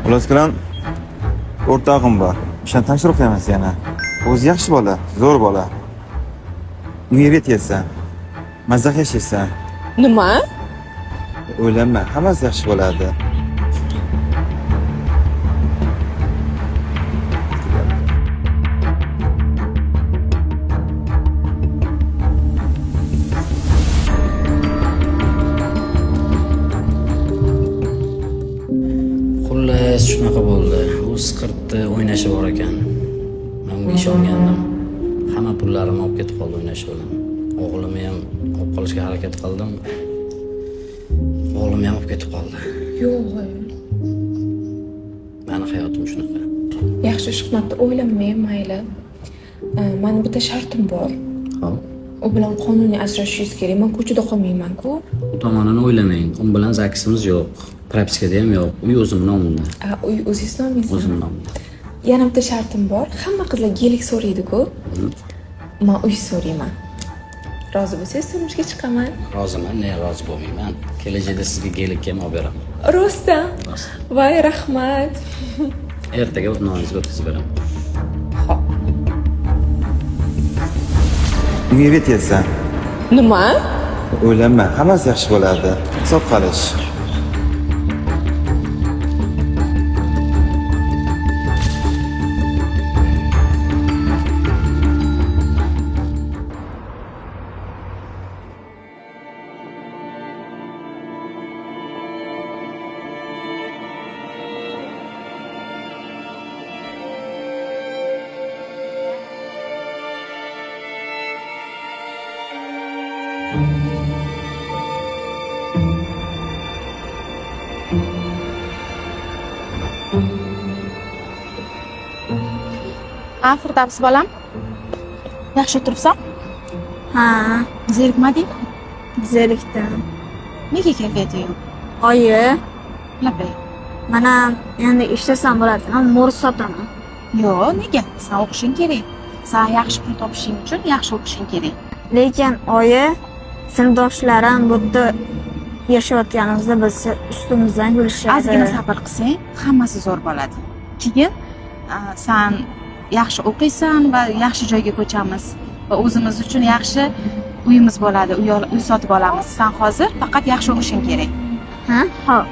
Xullas kalom, o'rtog'im bor. O'shani tanishtirib qo'yaman yana. O'zi yaxshi bola, zo'r bola. Unga erga tegasan. Mazza yashaysan. Nima? O'ylanma, hammasi yaxshi bo'ladi. Xullas shunaqa bo'ldi. U siqirtdi, o'ynashi bor ekan. Men unga ishongandim. Hamma pullarimni olib ketib qoldi o'ynashi bilan. O'g'limni ham olib qolishga harakat qildim. O'g'limni ham olib ketib qoldi. Yo'q. Mani hayotim shunaqa. Yaxshi, Shuhmatda o'ylanmang, mayli. Mani bitta shartim bor. Xo'p. U bilan qonuniy ajrashishingiz kerak. Men ko'chada qolmayman-ku. U tomonini o'ylamang. U bilan zaksimiz yo'q. Propiskada ham yo'q. Uy o'zimni nomimda. A, uy o'zingiz nomingizda. O'zimni nomimda. Yana bitta shartim bor. Hamma qizlar gelik so'raydi-ku. Men uy so'rayman. Rozi bo'lsangiz turmushga chiqaman. Roziman, ne rozi bo'lmayman. Kelajakda sizga gelik ham olib beraman. Rostdan. Rost. Voy, rahmat. Ertaga o'z nomingizga o'tkazib beraman. Xo'p. Unga erga tegasan. Nima? O'ylanma, hammasi yaxshi bo'ladi. Hisob qilish. Ha, Firdavs bolam. Yaxshi o'tiribsan? Ha, Zerikmading? zerikdim. Nega kayfiyating yo'q? Oyi, Labay. mana endi ishlasam bo'ladi. Men mo'r sotaman. Yo'q, nega? Sen o'qishing kerak. Sen yaxshi pul topishing uchun yaxshi o'qishing kerak. Lekin oyi, sinfdoshlarim bu yerda yashayotganimizni bilsa ustimizdan kulishadi. Ozgina sabr qilsang, hammasi zo'r bo'ladi. Keyin sen yaxshi o'qiysan va yaxshi joyga ko'chamiz va o'zimiz uchun yaxshi uyimiz bo'ladi, uy sotib olamiz. Sen hozir faqat yaxshi o'qishing kerak. Ha? Xo'p.